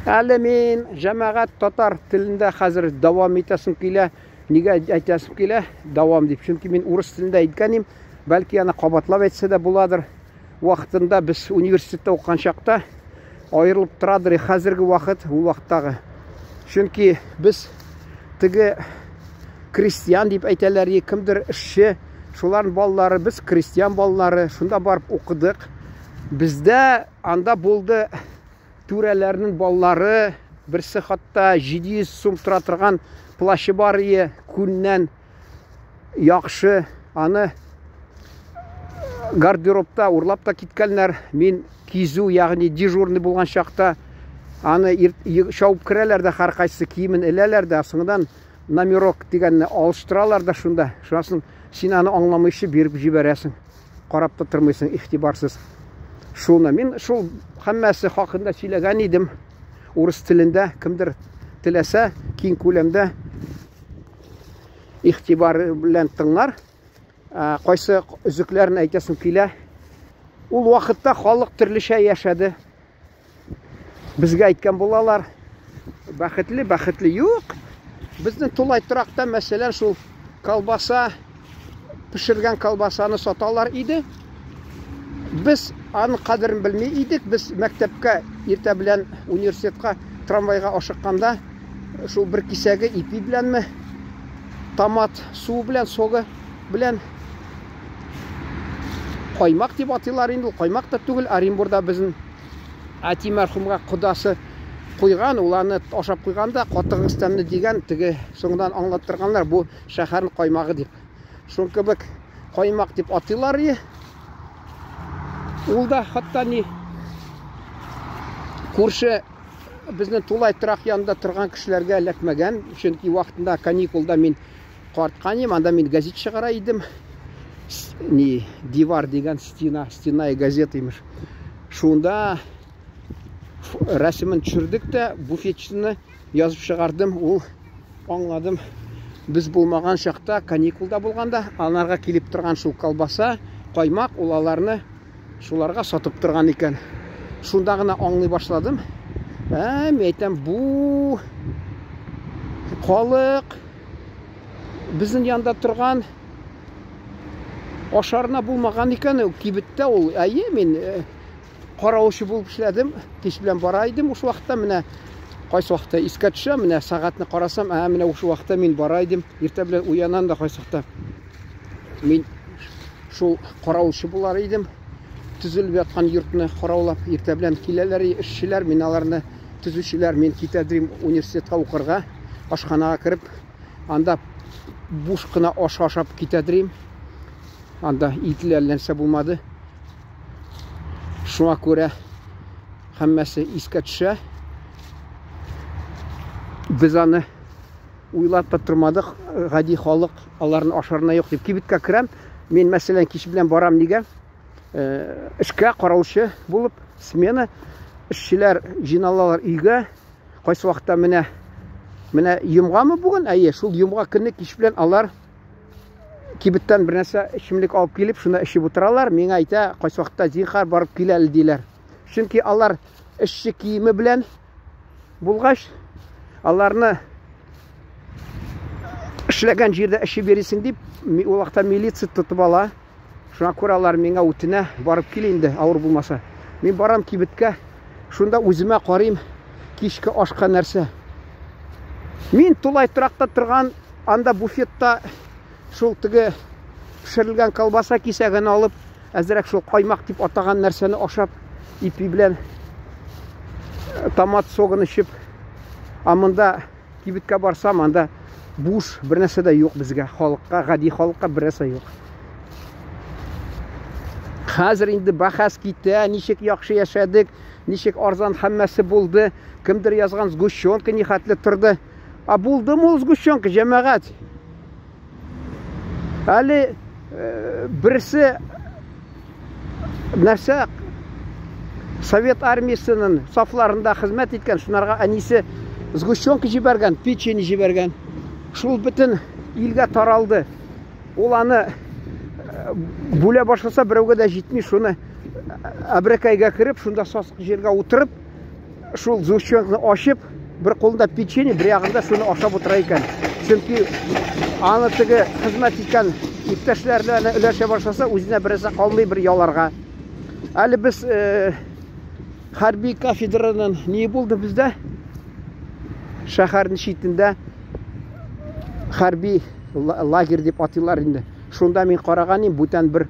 Әле мин җәмәгать татар телендә хәзер дәвам итәсем килә. Нигә әйтәсем килә? Дәвам дип. Чөнки мин урыс телендә әйткән идем. Бәлки аны кабатлап әйтсә дә буладыр. Вакытында без университетта укыган чакта аерылып торадыр хәзерге вакыт ул вакыттагы. Чөнки без теге крестьян дип әйтәләр, кемдер эшче, шуларның балалары, без крестьян балалары, шунда барып укыдык. Бездә анда булды түрәләрнең балалары, берсе хатта 700 сум тора торган плащы бар ие, күннән яхшы, аны гардеробта урлап та киткәннәр. Мин кизү, ягъни дежурный булган чакта аны чабып керәләр дә һәркайсы киемен эләләр дә, соңыннан номерок дигәнне алыштыралар да шунда. Шуннан син аны аңламыйча биреп җибәрәсең. Карап та тормыйсың, игътибарсыз. Шуны мин шул һәммәсе хакында сөйләгән идем. Урыс телендә кемдер теләсә, киң күләмдә игътибар белән тыңлар. Кайсы өзекләрен әйтәсем килә. Ул вакытта халык төрлечә яшәде. Безгә әйткән булалар, бәхетле, бәхетле юк. Безнең тулай торакта, мәсәлән, шул колбаса, пешергән колбасаны саталар иде. Без аның кадерен белми идек. Без мәктәпкә иртә белән университетка трамвайга ашыкканда шул бер кисәге ипи беләнме, томат суы белән, согы белән каймак дип атыйлар инде, ул каймак та түгел, Оренбурда безнең әти мәрхүмгә кодасы куйган, ул аны ашап куйган да, катыгыз тәмле дигән, теге соңыннан аңлаттырганнар, бу шәһәрнең каймагы дип. Шул кебек каймак дип атыйлар и. Ул да хатта ни күрше безнең тулай торак янында торган кешеләргә эләкмәгән, чөнки вакытында каникулда мин Карткан идем, анда мин газет чыгара идем. Ни, дивар дигән стена, стена и газета имеш. Шунда рәсемен төшердек тә, буфетчыны язып чыгардым. Ул аңладым. Без булмаган чакта, каникулда булганда, аларга килеп торган шул колбаса, каймак, ул аларны шуларга сатып торган икән. Шунда гына аңлый башладым. Ә, мин әйтәм, бу халык Безнең янда торган ашарына булмаган икән, кибеттә ул. Әйе, мин э, каравылчы булып эшләдем. Кич белән бара идем уш вакытта менә кайсы вакытта искә төшә, менә сәгатьне карасам, ә менә уш вакытта мин бара идем. Иртә белән уянам да кайсы вакытта мин шул каравылчы булар идем. Төзелеп яткан йортны караулап иртә белән киләләр эшчеләр, мин аларны төзүчеләр, мин китә дим университетка укырга, ашханага кереп, анда буш кына аш ашап китә дим. Анда итле әллә нәрсә булмады. Шуңа күрә һәммәсе искә төшә. Без аны уйлап та тормадык, гади халык аларны ашарына юк дип кибеткә керәм. Мин, мәсәлән, кич белән барам нигә? Э, эшкә караучы булып смена эшчеләр җыйналалар өйгә. Кайсы вакытта менә менә йомгамы бүген? Әйе, шул йомга көнне кич белән алар кибеттән бер нәрсә эчемлек алып килеп, шунда эчеп утыралар. Миңа әйтә, кайсы вакытта зинһар барып кил әле диләр. Чөнки алар эшче киеме белән булгач, аларны эшләгән җирдә эчеп йөрисең дип, ул вакытта милиция тотып ала. Шуңа күрә алар миңа үтенә, барып кил инде, авыр булмаса. Мин барам кибеткә, шунда үземә карыйм, кичке ашка нәрсә. Мин тулай торакта торган, анда буфетта шул теге пешерелгән колбаса кисәген алып, әзрәк шул каймак дип атаган нәрсәне ашап, ипи белән э, томат согын эчеп, а монда Кибеткә барсам, анда буш, бер нәрсә дә юк безгә, халыкка, гади халыкка бер нәрсә юк. Хәзер инде бәхәс китә, ничек яхшы яшәдек, ничек арзан һәммәсе булды, кемдер язган сгущенка нихәтле торды. А булдымы ул сгущенка, җәмәгать? Әле э, берсе нәрсә Совет армиясенең сафларында хезмәт иткән, шунарга әнисе сгущенка җибәргән, печенье җибәргән. Шул бөтен илгә таралды. Ул аны э, бүлә башласа, берәүгә дә җитми, шуны Әбрәкәйгә кереп, шунда сасык җиргә утырып, шул сгущенканы ачып, бер кулында печенье, бер ягында шуны ашап утыра икән. Чөнки аны теге хезмәт иткән иптәшләренә өләшә башласа, үзенә берәрсе калмый бер яларга. Әле без э, хәрби кафедраның ни булды бездә? Шәһәрнең читендә хәрби лагерь дип атыйлар инде. Шунда мин караган идем, бүтән бер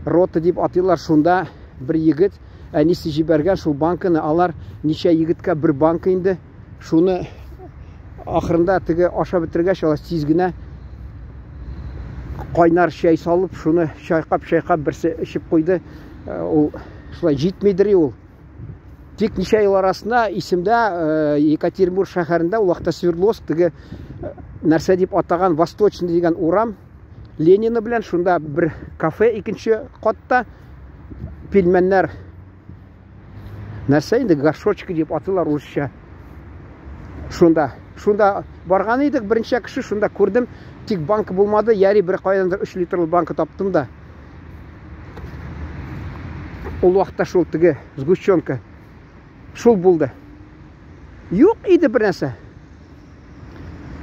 рота дип атыйлар. Шунда бер егет әнисе җибәргән шул банканы, алар ничә егеткә бер банка инде. Шуны ахырында теге ашап бетергәч, алар тиз генә кайнар чәй салып, шуны чайкап-чайкап берсе эчеп куйды. Э, ул шулай җитмидер ул. Тик ничә ел арасында исемдә э, Екатеринбург шәһәрендә ул вакытта Свердловск теге э, нәрсә дип атаган Восточный дигән урам Ленина белән шунда бер кафе икенче катта пельменнәр нәрсә инде горшочки дип атыйлар урысча. Шунда, шунда барган идек берничә кеше, шунда күрдем. Тик банка булмады, яри бер кайдандыр 3 литрлы банка таптым да. Ул вакытта шул теге сгущенка. Шул булды. Юк иде бер нәрсә.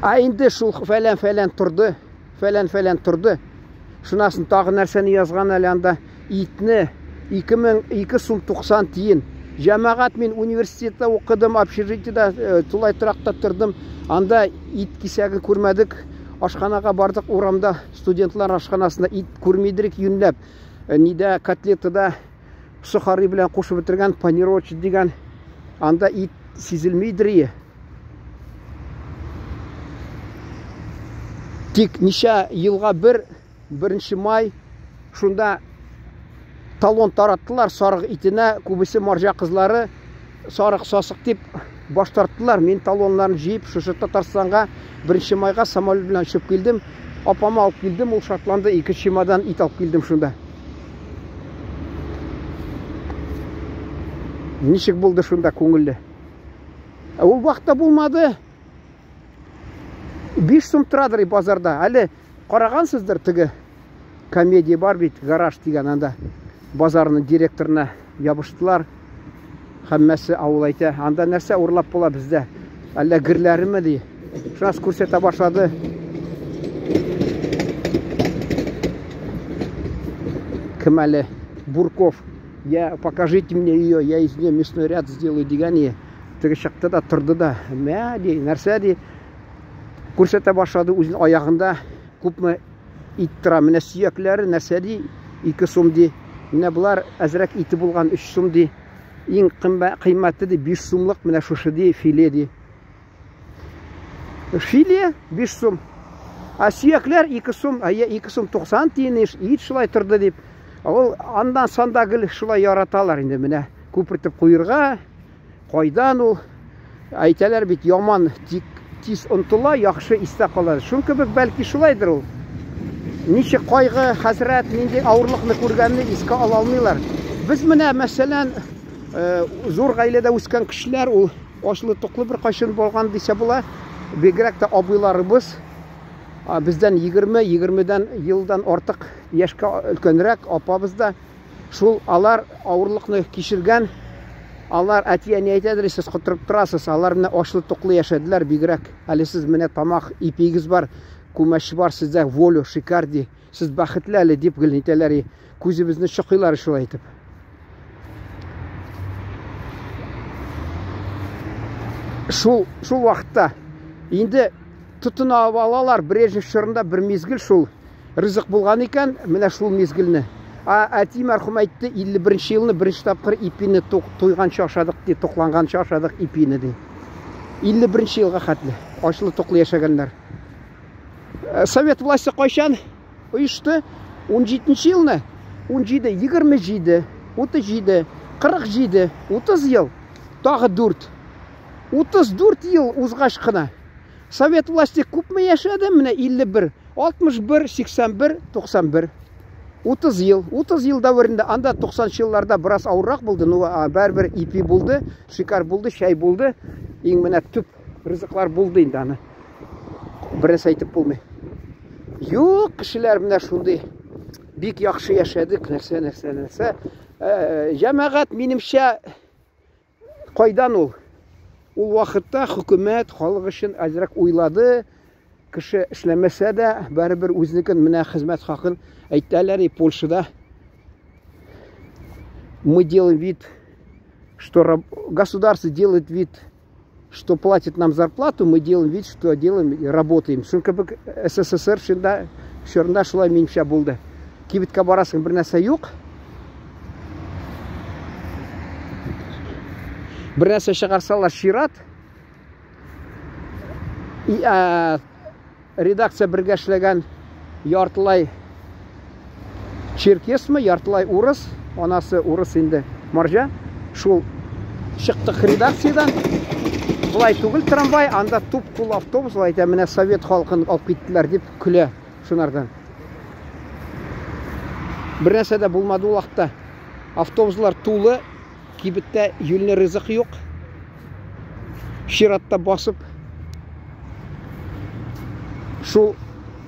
Ә инде шул фәлән-фәлән торды, фәлән-фәлән торды. Шунасын тагы нәрсәне язган әле анда? Итне 2002 сум 90 тиен. Җәмәгать мин университетта укыдым, общежитиедә, э, тулай торакта тордым. Анда ит кисәген күрмәдек. Ашханага бардык, урамда студентлар ашханасында ит күрмидерек юньләп. Э, нидә котлетада сухари белән кушып бетергән панировочный дигән анда ит сизелмидер. Тик ничә елга бер, беренче май, шунда талон тараттылар сарык итенә, күбесе марҗа кызлары сарык сасык дип баш тарттылар. Мин талоннарын җыеп, шушы Татарстанга беренче майга самолет белән очып килдем. Апама алып килдем, ул шатланды, ике чемодан ит алып килдем шунда. Ничек булды шунда күңелле. Ә ул вакытта булмады. 5 сум торадыр базарда. Әле карагансыздыр теге комедия бар бит, гараж дигән анда. Базарның директорына ябыштылар. Һәммәсе авыл әйтә, анда нәрсә урлап була бездә? Әллә герләреме ди. Шунас күрсәтә башлады. Кем әле? Бурков. Я, покажите мне ее, я из нее мясной ряд сделаю дигән. Теге чыкты да торды да, мә ди, нәрсә ди. Күрсәтә башлады үзенең аягында күпме ит тора. Менә сөякләре нәрсә ди, 2 сум ди. Менә болар әзрәк ите булган 3 сум ди. Иң кыйммәте ди 5 сумлык менә шушы ди филе ди. Филе 5 сум. Ә сөякләр 2 сум, ә 2 сум 90 тиен ит шулай торды дип. Ул андан санда гел шулай яраталар инде менә күпертеп куерга. Кайдан ул? Әйтәләр бит, яман тик тиз онтыла, яхшы истә кала. Шун кебек бәлки шулайдыр ул. Ничек кайгы, хәсрәт, нинди авырлыкны күргәнне искә ала алмыйлар. Без менә, мәсәлән, э, зур гаиләдә үскән кешеләр ул ачлы-туклы бер кайчан булган дисә була. Бигрәк тә абыйларыбыз бездән 20, 20-дән елдан артык яшькә өлкәнрәк апабыз да Шул алар авырлыкны кичергән, алар әти-әни әйтәдер, сез котырып торасыз, алар менә ачлы-туклы яшәделәр бигрәк. Әле сез менә тамак, ипиегез бар, күмәч бар, сездә волю, шикарди, сез бәхетле әле дип гел әйтәләр, күзебезне чокыйлар шулай итеп. Шул, шул вакытта инде тотына алалар Брежнев чорында бер мизгел шул Ризык булган икән, менә шул мизгелне. А әти мәрхүм әйтте, 51 елны беренче тапкыр ипине туйганчы ашадык ди, тукланганчы ашадык ипине ди. 51 елга хәтле ачлы-туклы яшәгәннәр. Э, Совет власте кайчан оешты? 17 елны. 17, 27, 37, 47, 30 ел, тагы 4. 34 ел узгач кына. Совет власте күпме яшәде? Менә 51. 61, 81, 91. 30 ел. 30 ел дәверендә анда 90 елларда бераз авыррак булды, но бәрбер ипи булды, шикар булды, чәй булды. Иң менә төп ризыклар булды инде аны. Бернәрсә әйтеп булмый. Юк, кешеләр менә шундый бик яхшы яшәдек, нәрсә, нәрсә, нәрсә. Җәмәгать, минемчә, кайдан ул? Ул вакытта хөкүмәт халык өчен әзрәк уйлады. Кеше эшләмәсә дә, барыбер үзенекен менә хезмәт хакын әйтәләр и Польшада. Мы делаем вид, что государство делает вид, что платит нам зарплату, мы делаем вид, что делаем и работаем. Шул кебек СССР чында чорында шулай минемчә булды. Кибеткә барасың, бер нәрсә юк. Бер нәрсә чыгарсалар чират. И, редакция бергә эшләгән яртылай черкесмы, яртылай урыс, анасы урыс инде, марҗа. Шул чыктык редакциядән. Болай түгел трамвай, анда туп-тулы автобус, алай әйтә, менә совет халкын алып киттеләр дип көлә шунардан. Бер нәрсә дә булмады ул вакытта. Автобуслар тулы, кибеттә юньле ризык юк. Чиратта басып, шул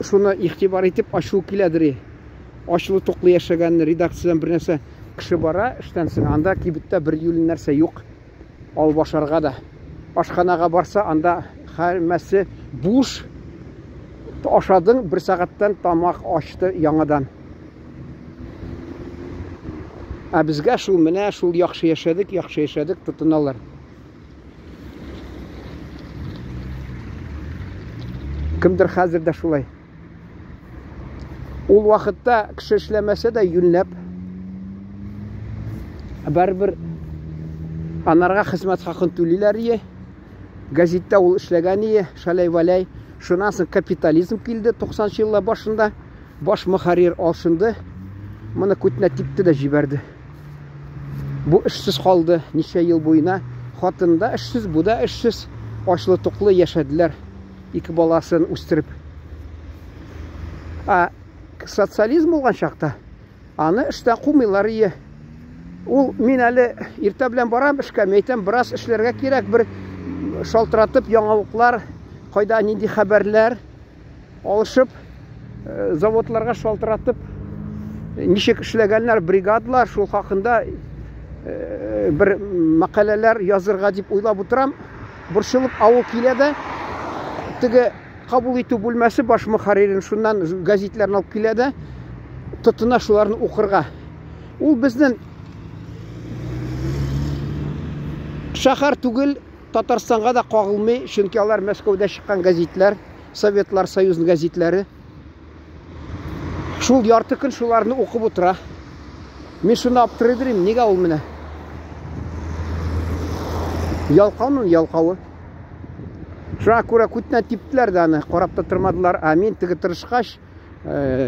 шуны игътибар итеп ачу киләдер. Ачлы туклы яшәгән редакциядән бер нәрсә кеше бара, эштән соң анда кибеттә бер юль нәрсә юк. Алып ашарга да. Ашханага барса, анда һәммәсе буш. Ашадың, бер сәгатьтән тамак ачты яңадан. Ә безгә шул менә шул яхшы яшәдек, яхшы яшәдек тотыналар. Кемдер хәзер дә шулай. Ул вакытта кеше эшләмәсә дә юньләп барыбер анарга хезмәт хакын түлиләр ие. Газетта ул эшләгән ие, шалай-валай. Шуннан соң капитализм килде 90 еллар башында. Баш мөхәррир алшынды. Моны күтенә типте дә җибәрде. Бу эшсез калды ничә ел буена. Хатын да эшсез, бу да эшсез. Ачлы-туклы яшәделәр. Ике баласын үстереп. Ә социализм булган чакта аны эштән кумыйлар ие. Ул мин әле иртә белән барам эшкә, мин әйтәм, бераз эшләргә кирәк, бер шалтыратып яңалыклар, кайда нинди хәбәрләр алышып, заводларга шалтыратып, ничек эшләгәннәр бригадалар, шул хакында бер мәкаләләр язырга дип уйлап утырам. Борчылып авыл килә дә, теге кабул итү бүлмәсе баш мөхәррирен шуннан газетләрне алып килә дә, тотына шуларны укырга. Ул безнең шәһәр түгел, Татарстанга да кагылмый, чөнки алар Мәскәүдә чыккан газетләр, Советлар Союзының газетләре. Шул ярты көн шуларны укып утыра. Мин шуны аптырый дирим, нигә ул менә? Ялкауның ялкауы. Шуңа күрә күтенә типтеләр дә аны, карап та тормадылар. Ә мин теге тырышкач,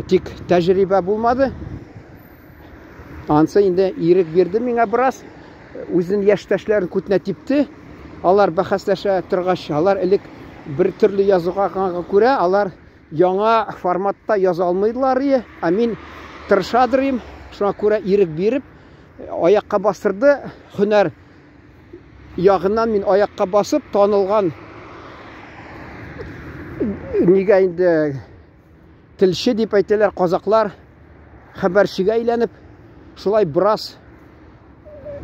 тик тәҗрибә булмады. Ансы инде ирек бирде миңа бераз. Үзенең яшьтәшләрен күтенә типте. Алар бәхәсләшә торгач, алар элек бер төрле язуга күрә, алар яңа форматта яза алмыйлар ие. Ә мин тырышадырым, шуңа күрә ирек биреп, аякка бастырды. Һөнәр ягыннан мин аякка басып, танылган нигә инде телче дип әйтәләр казаклар, хәбәрчегә әйләнеп, шулай бераз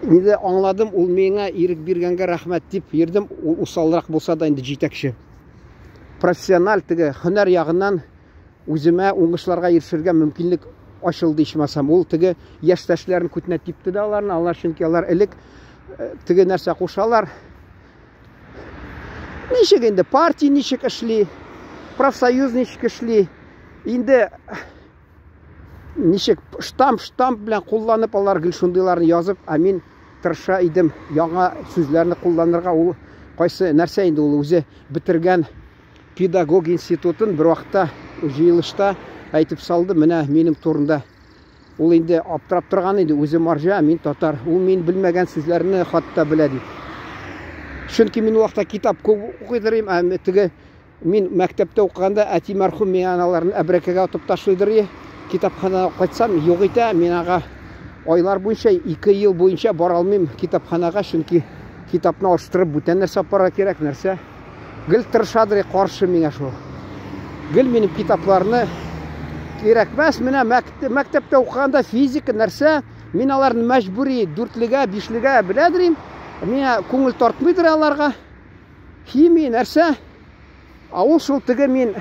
инде аңладым, ул миңа ирек биргәнгә рәхмәт дип йөрдем. Ул усалрак булса да инде җитәкче. Профессиональ теге һөнәр ягыннан үземә уңышларга ирешергә мөмкинлек ачылды ичмасам. Ул теге яшьтәшләрен күтенә типте дә аларны, алар чөнки алар элек теге нәрсә кушалар. Ничек инде партия ничек эшли, профсоюз ничек эшли. Инде ничек штамп-штамп белән кулланып алар гел шундыйларны язып, ә мин тырыша идем яңа сүзләрне кулланырга. Ул кайсы нәрсә инде ул үзе бетергән педагог институтын бер вакытта җыелышта әйтеп салды, менә минем турында. Ул инде аптырап торган иде, үзе марҗа, мин татар. Ул мин белмәгән сүзләрне хатта белә дип. Чөнки мин ул вакытта китап күп укыйдыр идем, ә теге мин мәктәптә укыганда әти мәрхүм миңа аналарны әбрәкәгә атып ташлыйдыр иде. Китапханага кайтсам, юк итә, мин ага айлар буенча, 2 ел буенча бара алмыйм китапханага, чөнки китапны алыштырып бүтән нәрсә апарга кирәк, нәрсә. Гел тырышадыр каршы миңа шул. Гел минем китапларны кирәкмәс, менә мәктәптә укыганда физика нәрсә, Мин аларны мәҗбүри дүртлегә, бишлегә беләдер. Миңа күңел тартмыйдыр аларга. Химия нәрсә? Ә ул шул теге мин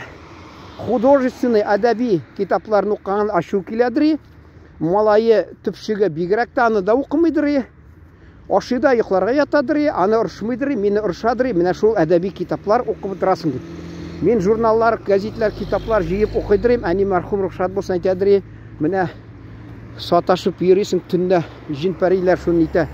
художественный әдәби китапларны укыган ачу киләдер. Малае төпчеге бигрәк тә аны да укымыйдыр. Ашый да йокларга ятадыр, аны орышмыйдыр, мине орышадыр, менә шул әдәби китаплар укып утырасың дип. Мин журналлар, газетлар, китаплар җыеп укыйдыр, әни мәрхүм рөхсәт булсын әйтәдер, менә саташып йөрисең төнлә, җен-пәриләр шуны итә.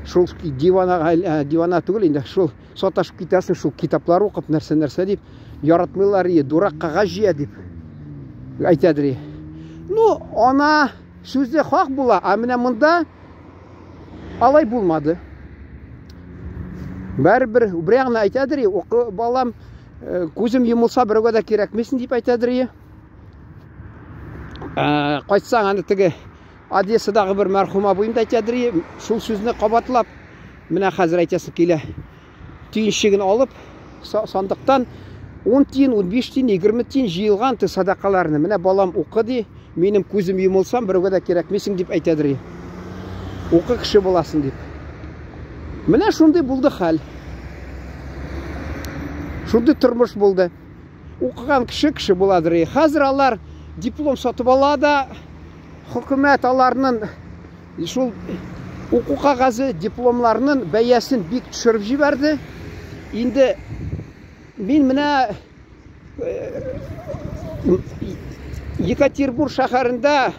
Шул дивана, дивана түгел инде, шул саташып китәсең, шул китаплар укып, нәрсә-нәрсә дип, яратмыйлар, дурак кәгазь җыя дип әйтәдер. Ну, ана сүзе хак була, ә менә монда алай булмады. Бәрібір бір жағына әйтәдер, оқы балам, күзім йомылса берәүгә дә кирәкмисең дип әйтәдер. Кайтсаң аны теге Одессадагы бер мәрхүм абыем да әйтәдер, шул сүзне кабатлап, менә хәзер әйтәсем килә. Төенчеген алып, сандыктан 10 тиен, 15 тиен, 20 тиен җыелган ты садакаларны. Менә балам укы ди, минем күзем йомылсам, берәүгә дә кирәкмисең дип әйтәдер. Укы кеше буласың дип. Менә шундый булды хәл. Шундый тормыш булды. Укыган кеше кеше буладыр. Хәзер алар диплом сатып ала да, хөкүмәт аларның шул уку кәгазе, дипломларның бәясен бик төшереп җибәрде. Инде мин менә Екатеринбург шәһәрендә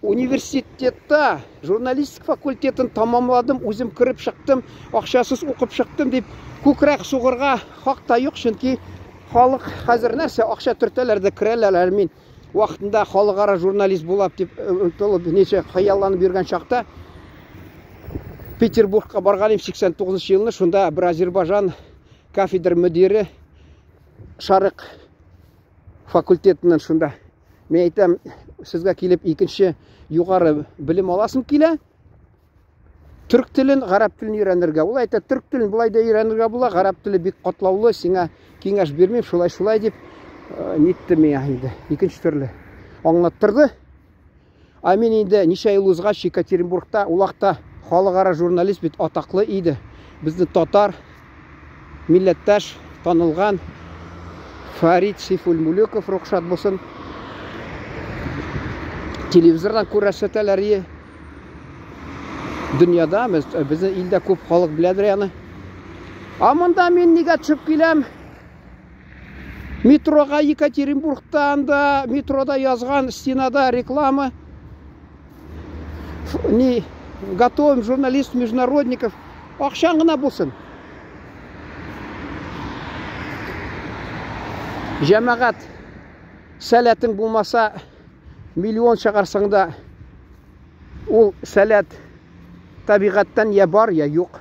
университетта журналистик факультетын тамамладым, үзем кереп чыктым, акчасыз укып чыктым дип күкрәк сугырга хак та юк, чөнки халык хәзер нәрсә акча төртәләр дә керәләр. Мин вакытында халыкара журналист булам дип омтылып, ничә хыялланып йөргән чакта Петербургка барган идем 89 елны, шунда бер Азербайҗан кафедра мөдире Шарык факультетыннан шунда. Мин әйтәм, сезгә килеп икенче югары белем аласым килә. Төрк телен, гарәп телен өйрәнергә. Ул әйтә, төрк телен болай да өйрәнергә була, гарәп теле бик катлаулы, сиңа киңәш бирмим, шулай-шулай дип нитте миңа инде. Икенче төрле аңлаттырды. Ә мин инде ничә ел узгач Екатеринбургта, ул вакытта халыкара журналист бит атаклы иде. Безнең татар милләттәш танылган Фарид Сейфулмүлүков рөхсәт булсын. Телевизордан күрсәтәләр ие. Дөньяда без, безнең илдә күп халык беләдер аны. А монда мин нигә төшеп киләм? Метрога Екатеринбургта анда метрода язган стенада реклама. Не готовим журналистов, международников. Акчаң гына булсын. Җәмәгать, сәләтең булмаса, миллион чыгарсаң да, ул сәләт табигатьтән я бар, я юк.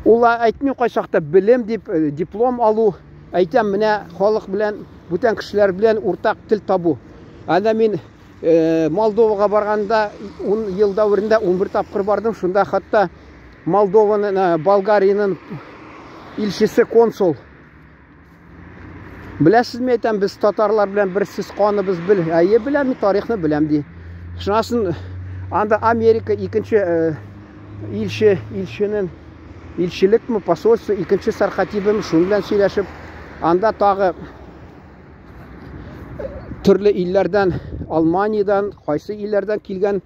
Ул әйтмим кайчакта белем дип, диплом алу, әйтәм менә халык белән, бүтән кешеләр белән уртак тел табу. Анда мин Молдовага барганда 10 ел дәверендә 11 тапкыр бардым. Шунда хәтта Молдованың, Болгариянең илчесе, консул. Беләсезме, әйтәм, без татарлар белән бер сез каныбыз бел. Әйе, беләм, мин тарихны беләм ди. Шунасын анда Америка икенче илче, илченең илчелекме, посольство икенче сәркатибем, шуның белән сөйләшеп, анда тагы төрле илләрдән, Алманиядән, кайсы илләрдән килгән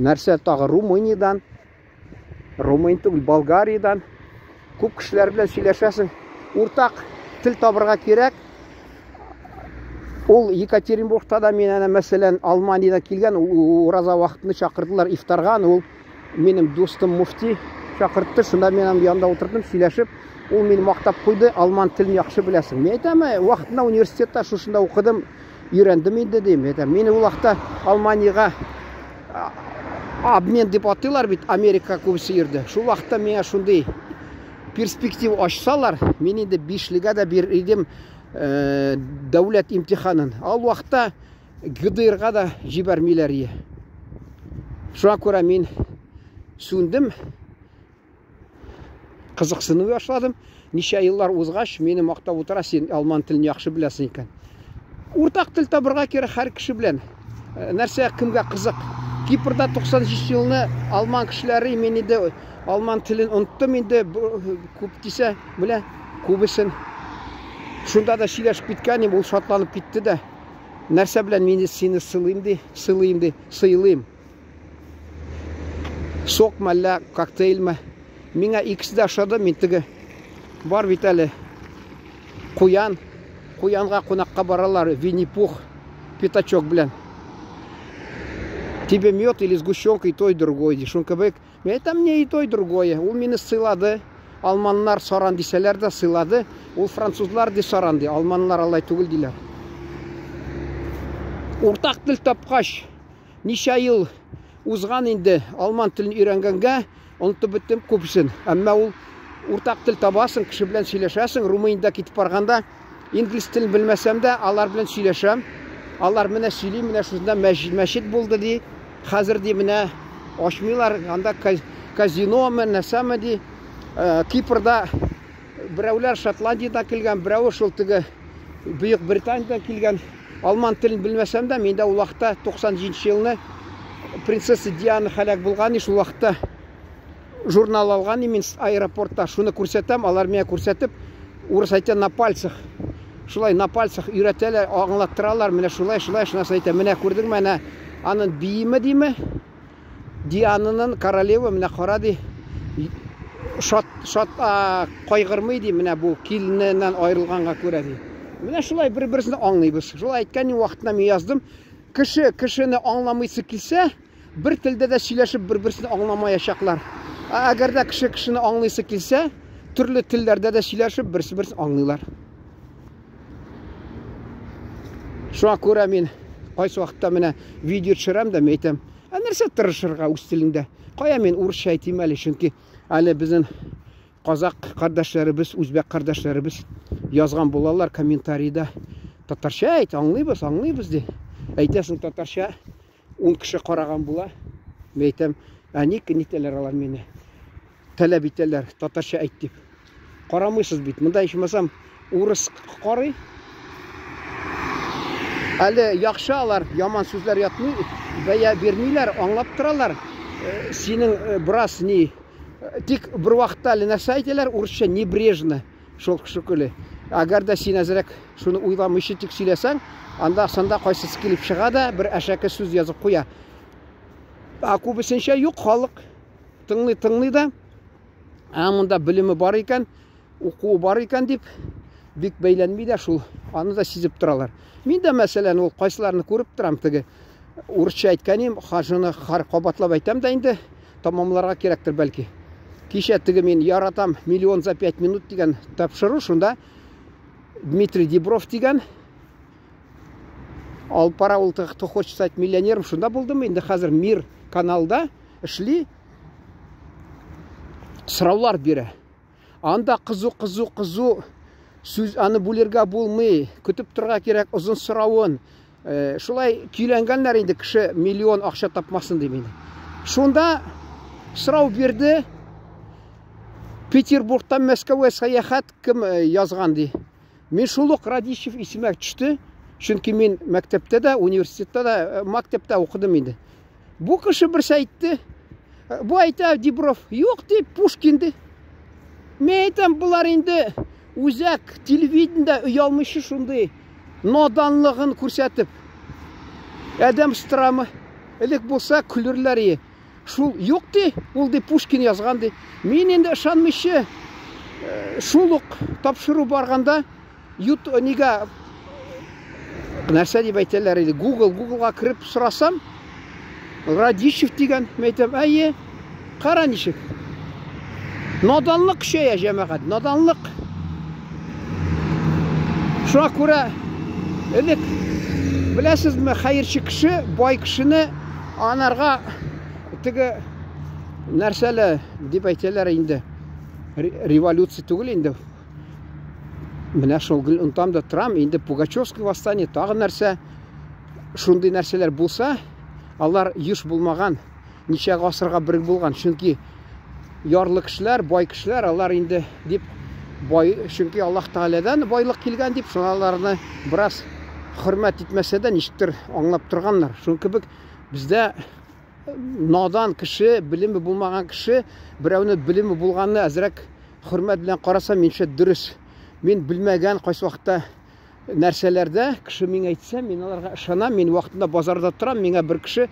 нәрсә тагы Румыниядән, Румын түгел, Болгариядән күп кешеләр белән сөйләшәсең. Уртак тел табырга кирәк. Ул Екатеринбургта да мин әнә, мәсәлән, Алманиядән килгән, ураза вакытында чакырдылар ифтарга, ул минем дустым муфти чакыртты, шунда мин аның янында утырдым, сөйләшеп, ул мине мактап куйды, алман телен яхшы беләсең. Мин әйтәм, вакытында университетта шушында укыдым, өйрәндем инде дим. Әйтәм, мин ул вакытта Алманиягә обмен дип атыйлар бит, Америка күбесе йөрде. Шул вакытта миңа шундый перспектив ачсалар, мин инде бишлегә дә бир идем дәүләт имтиханын. Ал вакытта ГДРга да җибәрмиләр ие. Шуңа күрә мин сүндем, кызыксыну башладым. Ничә еллар узгач, мине мактап утыра, син алман телен яхшы беләсең икән. Уртак тел табырга кирәк һәр кеше белән. Нәрсә кемгә кызык? Кипрда 93 елны алман кешеләре, мин инде алман телен оныттым инде, күп дисә, белә, күбесен. Шунда да сөйләшеп киткән идем, ул шатланып китте дә. Нәрсә белән мин сине сылыйм ди, сылыйм ди, сыйлыйм. Сок мәллә, коктейльме? Миңа икесе дә ошады, мин теге бар бит әле куян, куянга кунакка баралар, Винни-Пух, пятачок белән. Тебе мед или сгущенка, и то, и другое, ди. Шун кебек, мин әйтәм, мне и то, и другое. Ул мине сыйлады. Алманнар саран дисәләр дә сыйлады. Ул французлар ди саран ди, алманнар алай түгел диләр. Уртак тел тапкач, ничә ел узган инде алман телен өйрәнгәнгә, онытып беттем күбесен. Әмма ул уртак тел табасың, кеше белән сөйләшәсең. Румыниядә китеп барганда инглиз телен белмәсәм дә, алар белән сөйләшәм. Алар менә сөйли, менә шунда мәчет булды ди. Хәзер ди менә ачмыйлар, анда казиномы, нәрсәме ди. Кипрда берәүләр Шотландиядән килгән, берәүе шул теге Бөек Британиядән килгән. Алман телен белмәсәм дә, мин дә ул вакытта 97 елны принцесса Диана һәлак булган, шул вакытта журнал алган мин аэропортта, шуны күрсәтәм, алар миңа күрсәтеп, урыс әйтә на пальцах. Шулай на пальцах өйрәтәләр, аңлаттыралар, менә шулай, шулай, шунысы әйтә, менә күрдеңме, әнә аның биеме диме? Диананың королева менә кара ди. Шат, шат, а, кайгырмый ди, менә бу килененнән аерылганга күрә ди. Менә шулай бер-берсен аңлыйбыз. Шулай әйткән вакытында мин яздым. Кеше кешене аңламыйсы килсә, бер телдә дә сөйләшеп бер-берсен аңламаячаклар. Ә әгәр дә кеше кешене аңлыйсы килсә, төрле телләрдә дә сөйләшеп берсе-берсен аңлыйлар. Шуңа күрә мин кайсы вакытта менә видео төшерәм дә, мин әйтәм, ә нәрсә тырышырга үз телеңдә? Кая мин урысча әйтим әле, чөнки әле безнең казак кардәшләребез, үзбәк кардәшләребез язган булалар комментарийда. Татарча әйт, аңлыйбыз, аңлыйбыз ди. Әйтәсең татарча, 10 кеше караган була. Мин әйтәм, ә ник нитәләр алар мине? Таләп итәләр, татарча әйт дип. Карамыйсыз бит. Монда ичмасам урыс карый. Әле яхшы алар, яман сүзләр ятмый, бәя бирмиләр, аңлап торалар. Синең бераз ни, тик бер вакытта әле нәрсә әйтәләр, урысча небрежно, шул шикелле. Әгәр дә син әзрәк шуны уйламыйча тик сөйләсәң, анда санда кайсысы килеп чыга да бер әшәке сүз язып куя. Ә күбесенчә юк, халык тыңлый тыңлый да, ә монда белеме бар икән, укуы бар икән дип, бик бәйләнми дә шул, аны да сизеп торалар. Мин дә, мәсәлән, ул кайсыларны күреп торам, теге урысча әйткәнем, хажыны хар кабатлап әйтәм дә инде, тамамларга кирәктер бәлки. Кичә теге мин яратам миллион за 5 минут дигән тапшыру, шунда Дмитрий Дибров дигән алып бара, ул кто хочет стать миллионером, шунда булдым, инде хәзер Мир каналда эшли, сораулар бирә. Анда кызу, кызу, кызу сүз, аны бүлергә булмый, көтеп торырга кирәк озын соравын. Шулай көйләнгәннәр инде, кеше миллион акча тапмасын дип инде. Шунда сорау бирде. Петербургтан Мәскәүгә сәяхәт кем язган ди. Мин шул ук Радищев исемә төште, чөнки мин мәктәптә дә, университетта да, мәктәптә укыдым инде. Бу кеше берсе әйтте, бу әйтә Дибров, юк ди, Пушкин ди. Мин әйтәм, болар инде үзәк телевидениедә оялмыйча шундый наданлыгын күрсәтеп. Адәм страмы. Элек булса көлерләр ие. Шул юк ди, ул ди Пушкин язган ди. Мин инде ышанмыйча шул ук тапшыру барганда ют нигә нәрсә дип әйтәләр иде, Google, Googleга кереп сорасам, Радищев дигән, мин әйтәм, әйе, кара ничек. Наданлык көчәя, җәмәгать, наданлык. Шуңа күрә элек беләсезме, хәерче кеше бай кешене анарга теге нәрсәле дип әйтәләр инде. Революция түгел инде. Менә шул гел онтам да торам, инде Пугачевский восстание, тагы нәрсә, шундый нәрсәләр булса, алар еш булмаган, ничә гасырга бер булган, чөнки ярлы кешеләр, бай кешеләр, алар инде дип бай, чөнки Аллаһ Тәгаләдән байлык килгән дип, шуңа аларны бераз Хөрмәт итмәсә дә, ничектер аңлап торганнар. Шуның кебек бездә надан кеше, белеме булмаган кеше, берәүне белеме булганны әзрәк хөрмәт белән караса, минемчә дөрес. Мин белмәгән кайсы вакытта нәрсәләрдә кеше миңа әйтсә, мин аларга ышанам. Мин вакытында базарда торам, миңа бер кеше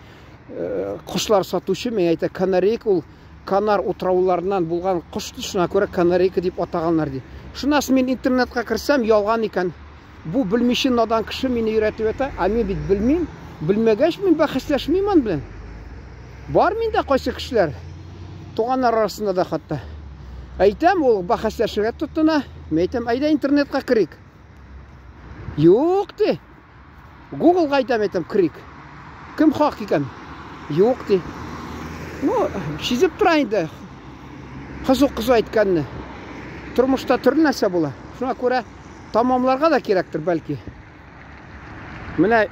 э, кошлар сатучы миңа әйтә, канарейка ул Канар утрауларыннан булган кош ди, шуңа күрә канарейка дип атаганнар ди. Шуннан соң мин интернетка керсәм, ялган икән. Бу белмичә надан кеше мине өйрәтеп ята, ә мин бит белмим. Белмәгәч, мин бәхәсләшмим аның белән. Бар миндә кайсы кешеләр, туганнар арасында да хәтта. Әйтәм, ул бәхәсләшергә тотына. Мин әйтәм, әйдә интернетка керик. Юк, ди. Гуглга әйтәм, әйтәм, керик. Кем хак икән? Юк, ди. Ну, сизеп тора инде. Кызу-кызу әйткәнне. Тормышта төрле нәрсә була. Шуңа күрә тамамларга да кирәктер, бәлки. Менә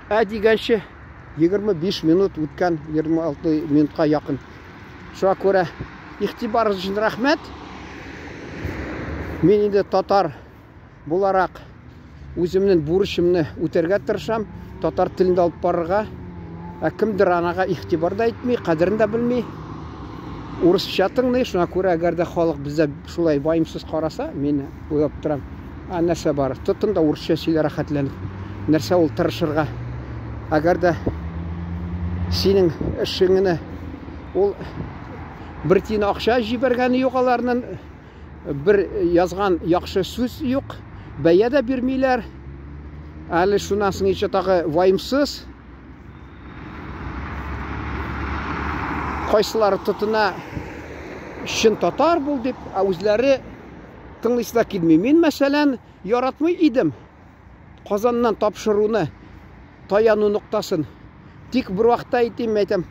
ә дигәнче 25 минут үткән, 26 минутка якын. Шуңа күрә игътибарыгыз өчен рәхмәт. Мин инде татар буларак үземнең бурычымны үтәргә тырышам, татар телендә алып барырга. Ә кемдер анага игътибар да итми, кадерен дә белми. Урысча тыңлый, шуңа күрә әгәр дә халык бездә шулай ваемсыз караса, мин уйлап торам. А нәрсә бар? Тотын да урысча сөйлә рәхәтләнеп. Нәрсә ул тырышырга? Әгәр дә синең эшеңне ул бер тиен акча җибәргәне юк аларның, бер язган яхшы сүз юк, бәя дә бирмиләр. Әле шуннан соң еще тагы ваемсыз. Кайсылары тотына чын татар бул дип, ә үзләре тыңлыйсы да килми. Мин, мәсәлән, яратмый идем Казаннан тапшыруны, таяну ноктасын. Тик бер вакытта әйтим, әйтәм,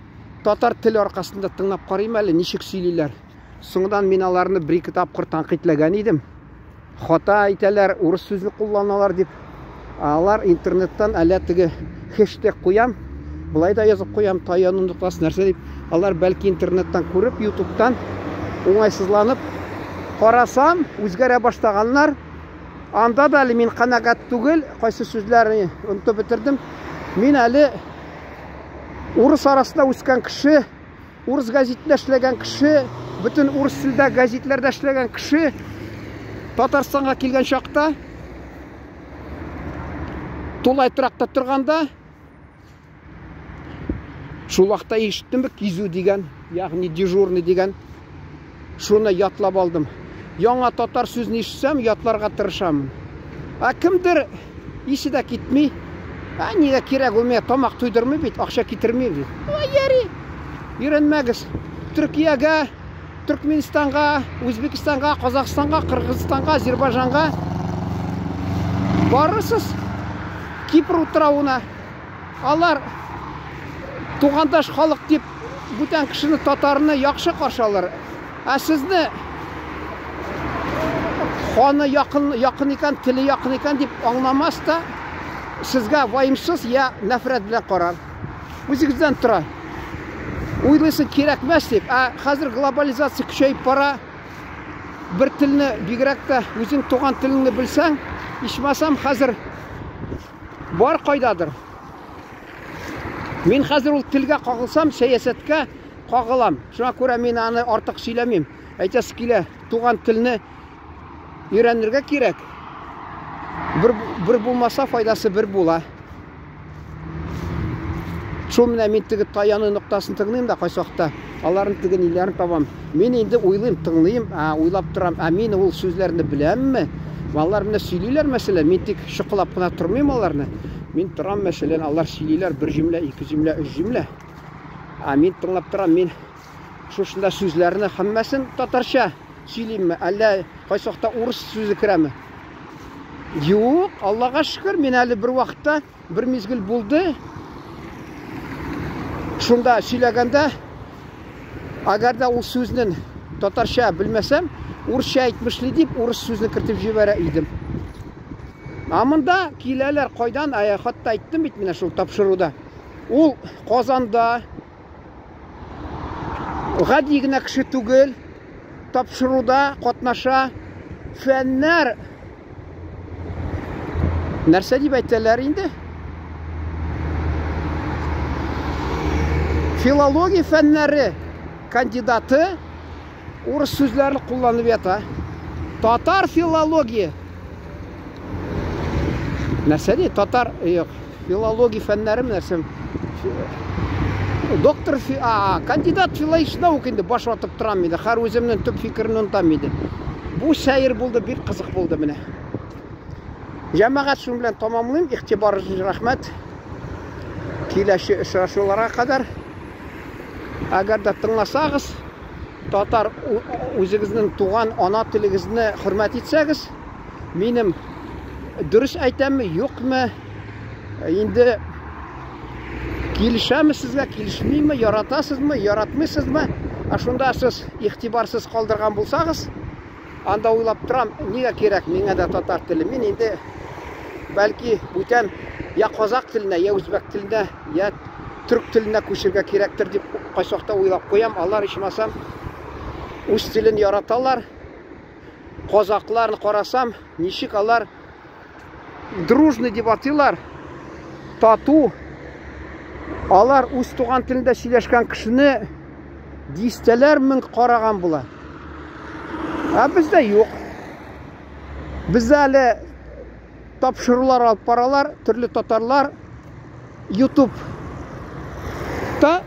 татар теле аркасында тыңлап карыйм әле, ничек сөйлиләр. Соңдан мин аларны бер-ике тапкыр тәнкыйтьләгән идем. Хата әйтәләр, урыс сүзне кулланалар дип. Алар интернеттан әллә теге хештег куям, былай да язып куям, таяну ноктасы нәрсә дип. Алар бәлки интернеттан күреп, ютубтан уңайсызланып карасам, үзгәрә башлаганнар. Анда да әле мин канәгать түгел, кайсы сүзләрне онытып бетердем. Мин әле урыс арасында үскән кеше, урыс гәзитендә эшләгән кеше, бөтен урыс телдә гәзитләрдә эшләгән кеше Татарстанга килгән чакта тулай торакта торганда шул вакытта ишеттемме кизү дигән, ягъни дежурный дигән, шуны ятлап алдым. Яңа татар сүзен ишетсәм, ятларга тырышамын. Ә кемдер исе дә китми. Ә нигә кирәк ул миңа тамак туйдырмый бит, акча китерми бит. Ой, яри. Өйрәнмәгез. Төркиягә, Төркменистанга, Үзбекстанга, Казахстанга, Кыргызстанга, Азербайҗанга барырсыз. Кипр утравына. Алар тугандаш халык дип бүтән кешене татарны яхшы каршы алыр. Ә сезне ханы якын, якын икән, теле якын икән дип аңламас та, сезгә ваемсыз я нәфрәт белән карар. Үзегездән тора. Уйлыйсың кирәкмәс дип, ә хәзер глобализация көчәеп бара. Бер телне бигрәк тә үзең туган телеңне белсәң, ичмасам хәзер бар кайдадыр. Мин хәзер ул телгә кагылсам, сәясәткә кагылам. Шуңа күрә мин аны артык сөйләмим. Әйтәсе килә, туган телне өйрәнергә кирәк. Бер, бер булмаса, файдасы бер була. Шул менә мин теге таяну ноктасын тыңлыйм да кайсы вакытта аларның теге ниләрен табам. Мин инде уйлыйм, тыңлыйм, ә, уйлап торам, ә мин ул сүзләрне беләмме? Алар менә сөйлиләр, мәсәлән, мин тик шоколап кына тормыйм аларны. Мин торам, мәсәлән, алар сөйлиләр бер җөмлә, ике җөмлә, өч җөмлә. Ә мин тыңлап торам, мин шушында сүзләрне һәммәсен татарча сөйлимме, әллә кайсы вакытта урыс сүзе керәме? Юк, Аллага шөкер, мин әле бер вакытта бер мизгел булды. Шунда сөйләгәндә, әгәр дә ул сүзнең татарча белмәсәм, урысча әйтмешли дип, урыс сүзне кертеп җибәрә идем. Ә монда киләләр кайдан, ә хатта әйттем бит менә шул тапшыруда. Ул Казанда гади генә кеше түгел, тапшыруда катнаша, фәннәр Нәрсә дип әйтәләр инде? Филология фәннәре кандидаты урыс сүзләрен кулланып ята. Татар филология. Нәрсә ди? Татар, юк, филология фәннәре нәрсә? Доктор, а, кандидат филологических наук инде баш ватып торам инде. Хәр үземнең төп фикерен онытам инде. Бу сәер булды, бик кызык булды менә. Җәмәгать шуның белән тамамлыйм. Игътибарыгыз өчен рәхмәт. Киләсе очрашуларга кадәр. Әгәр дә тыңласагыз, татар үзегезнең туган ана телегезне хөрмәт итсәгез, минем дөрес әйтәмме, юкмы, инде килешәме сезгә, килешмиме, яратасызмы, яратмыйсызмы, ә шунда сез игътибарсыз калдырган булсагыз, Анда уйлап торам, нигә кирәк миңа да татар теле? Мин инде бәлки бүтән я казак теленә, я үзбәк теленә, я төрк теленә күчергә кирәктер дип кайчакта уйлап куям. Алар ичмасам үз телен яраталар. Казакларны карасам, ничек алар дружный дип атыйлар. Тату. Алар үз туган телендә сөйләшкән кешене дистәләр мең караган була. Ә бездә юк. Бездә әле тапшырулар алып баралар, төрле татарлар YouTube та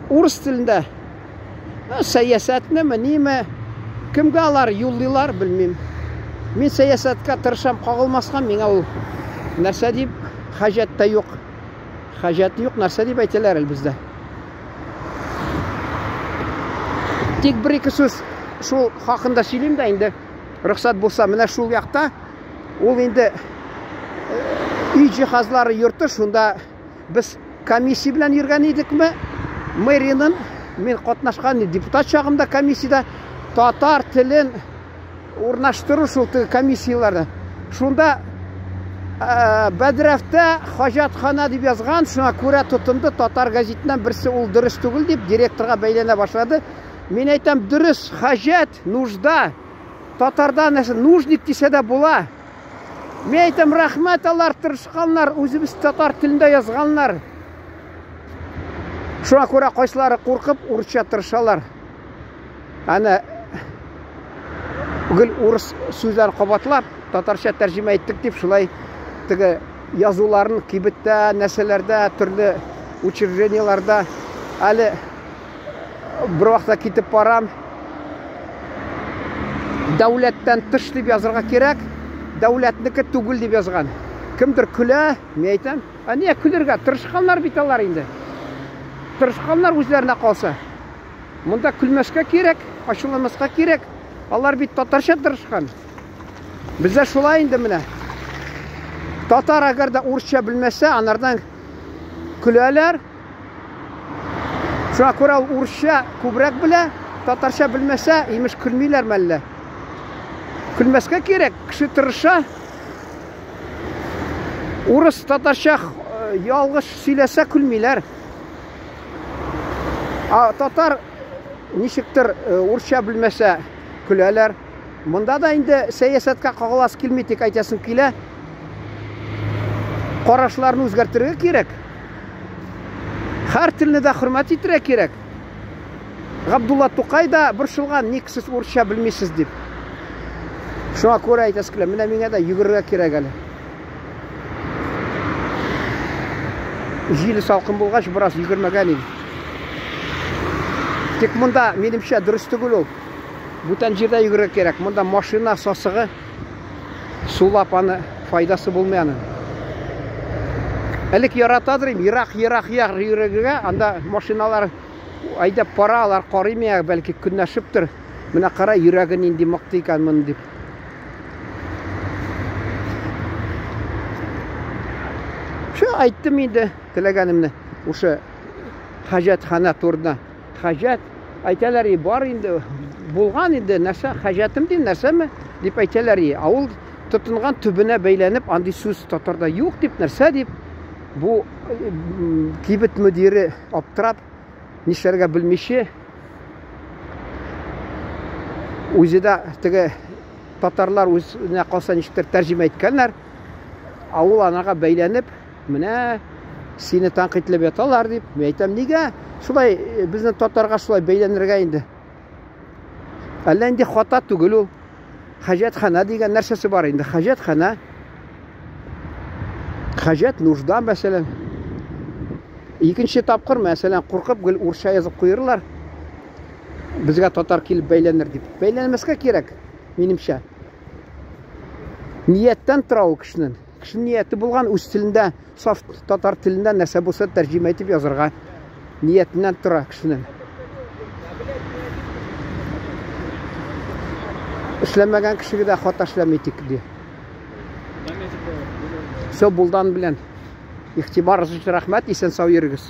урыс телендә сәясәтнеме, ниме, кемгә алар юллыйлар, белмим. Мин сәясәткә тырышам кагылмаска, миңа ул нәрсә дип хаҗәт тә юк. Хаҗәт юк, нәрсә дип әйтәләр әле бездә. Тик бер-ике сүз шул хакында сөйлим дә инде. Рөхсәт булса, менә шул якта ул инде өй җиһазлары йорты, шунда без комиссия белән йөргән идекме? Мэриянең мин катнашкан депутат чагымда комиссиядә татар телен урнаштыру шул комиссияләрдә. Шунда Бәдрәфтә хаҗатхана дип язган, шуңа күрә тотынды татар газетыннан берсе ул дөрес түгел дип директорга бәйләнә башлады. Мин әйтәм, дөрес, хаҗәт, нужда. Татарда нәрсә, нужник дисә дә була. Мин әйтәм, рәхмәт, алар тырышканнар, үзебез татар телендә язганнар. Шуңа күрә кайсылары куркып урысча тырышалар. Аны гел урыс сүзләрен кабатлап, татарча тәрҗемә иттек дип, шулай теге язуларын кибеттә, нәрсәләрдә, төрле учреждениеләрдә әле бер вакытта китеп барам. Дәүләттән тыш дип язырга кирәк, дәүләтнеке түгел дип язган. Кемдер көлә, мин әйтәм, ә нигә көлергә? Тырышканнар бит алар инде. Тырышканнар үзләренә калса. Монда көлмәскә кирәк, ачуланмаска кирәк. Алар бит татарча тырышкан. Бездә шулай инде менә. Татар әгәр дә урысча белмәсә, анардан көләләр. Шуңа күрә ул урысча күбрәк белә, татарча белмәсә, имеш көлмиләр мәллә. Көлмәскә кирәк, кеше тырыша. Урыс татарча э, ялгыш сөйләсә көлмиләр. А татар ничектер э, урысча белмәсә көләләр. Монда да инде сәясәткә кагыласы килми, тик әйтәсем килә. Карашларны үзгәртергә кирәк. Һәр телне дә хөрмәт итәргә кирәк. Габдулла Тукай да борчылган, ник сез урысча белмисез дип. Шуңа күрә әйтәсе килә, менә миңа да йөгерергә кирәк әле. Җиле салкын булгач, бераз йөгермәгән идем. Тик монда, минемчә, дөрес түгел ул. Бүтән җирдә йөгерергә кирәк. Монда машина сасыгы сулап аны файдасы булмый аның. Элек яратадыр идем, ерак-ерак як йөрергә, анда машиналар әйдәп бара, алар карый миңа, бәлки көнләшептер. Менә кара, йөрәге нинди мыкты икән моның дип. Шул әйттем инде теләгәнемне. Ушы хаҗәтхана турында. Хаҗәт әйтәләр, и бар инде, булган инде, нәрсә, хаҗәтем дим, нәрсәме, дип әйтәләр, и. Ә ул тотынган төбенә бәйләнеп, андый сүз татарда юк дип, нәрсә дип, бу кибет мөдире аптырап, нишләргә белмичә, үзе дә теге татарлар үзенә калса ничектер тәрҗемә иткәннәр. Ә ул анага бәйләнеп, менә сине тәнкыйтьләп яталар дип, мин әйтәм, нигә шулай э, безнең татарга шулай бәйләнергә инде? Әллә инде хата түгел ул. Хаҗәтхана дигән нәрсәсе бар инде. Хаҗәтхана. Хаҗәт нужда, мәсәлән. Икенче тапкыр, мәсәлән, куркып гел урысча язып куерлар. Безгә татар килеп бәйләнер дип. Бәйләнмәскә кирәк, минемчә. Нияттән тора ул кешенең. Кешенең нияте булган үз телендә, саф татар телендә нәрсә булса тәрҗемә итеп язарга. Ниятеннән тора кешенең. Эшләмәгән кешегә дә хата эшләми тик ди. Все булдан белән. Игътибарыгыз өчен рәхмәт, исән сау йөрегез.